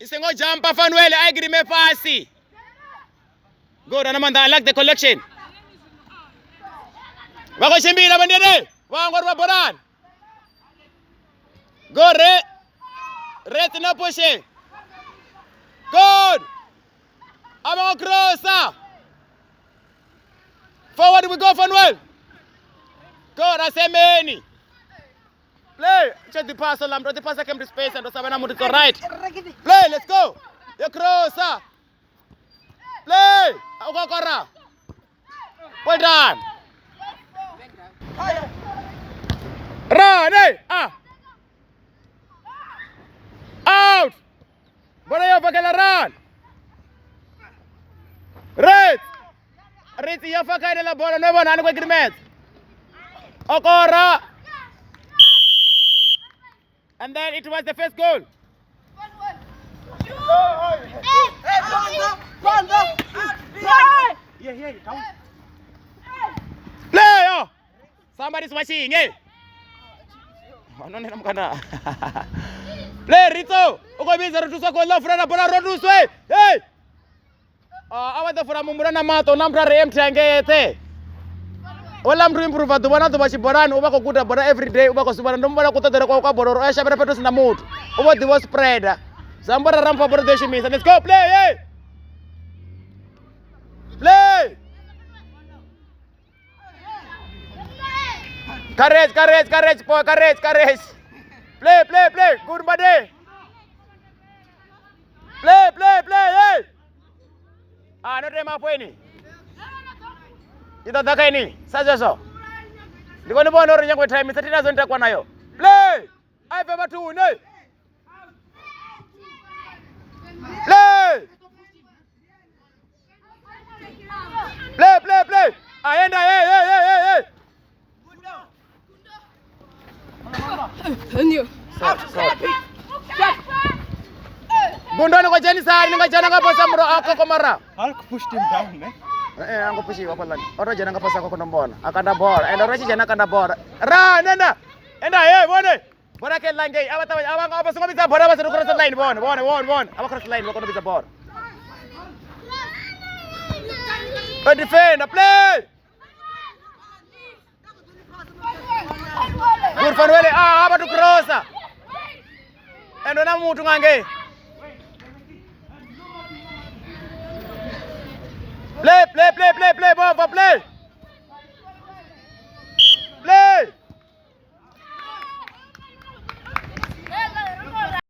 I songo jumpa Fanuele a gidime fhasi. Good, ana maanḓa. I like the collection. Vha khou tshimbila vhandene vha ngori vha bolani. Go re Red no pushing. Good. A vha crossa. Forward we go, Fanuel. Good, Asemeni. Play. Check the pass, Lam. The pass came to space and Osabana Mutu. It's all right. Play, let's go. You crosser. Play. Okokora. Well done. Run, hey. Ah. Out. Bola yo fakela run. Red. Red yo fakela la bola no bona ani agreement. Okora. And then it was the first goal. Play. Oh. Somebody's watching, eh? Wanonena mukana. Play Ritso. Uko busy ro thuswa goal la fura bola ro thuswe. Hey. Ah, a va ḓo fura muhumbulo na maṱo na muthu a re empty ange yeṱhe. Ola muthu improve ḓuvha na ḓuvha tshibolani u vha khou guda bola every day u vha khou zwi vhona ndo mu vhona kuṱoḓele kwawe kwa bola uri o ya shavhela fhethu hu si na muthu u vho ḓivha u spreader zwi amba uri ra mufha bola ḓo i shumisa. Let's go play, hey. Play. Courage, courage, courage, boy, courage, courage. Play, play, play. Good buddy. Play, play, play, hey. Ah, no tema hapo ini. I ḓo ḓa kha ini sa zwezwo. Ndi kone vhona uri nyango time sa thina zo ntakwa nayo. Play. Ai bve vhathuni. Play. Play, play, play. Aenda, hey, hey, hey, hey, hey. Sorry, sorry. Gundoni kwa jeni sari ninga jana nga pasa muro akoko mara. Hulk pushed him down, eh? Eh, ango pushiwa kwa lani. Oro jana nga pasa koko mbona. Akanda bola. Enda oro jana akanda bola. Ra, nenda. Enda, hey, bone. Bona ke lange. Aba tawa, aba aba singo bitsa bola ba cross the line. Bone, bone, bone, bone. Aba cross the line, ba kono bitsa bola. But defend, play. Good Fanuele. Ah, aba to cross. Endo na muthu ngange. Play, play, play, play, play, bomba, play. Play.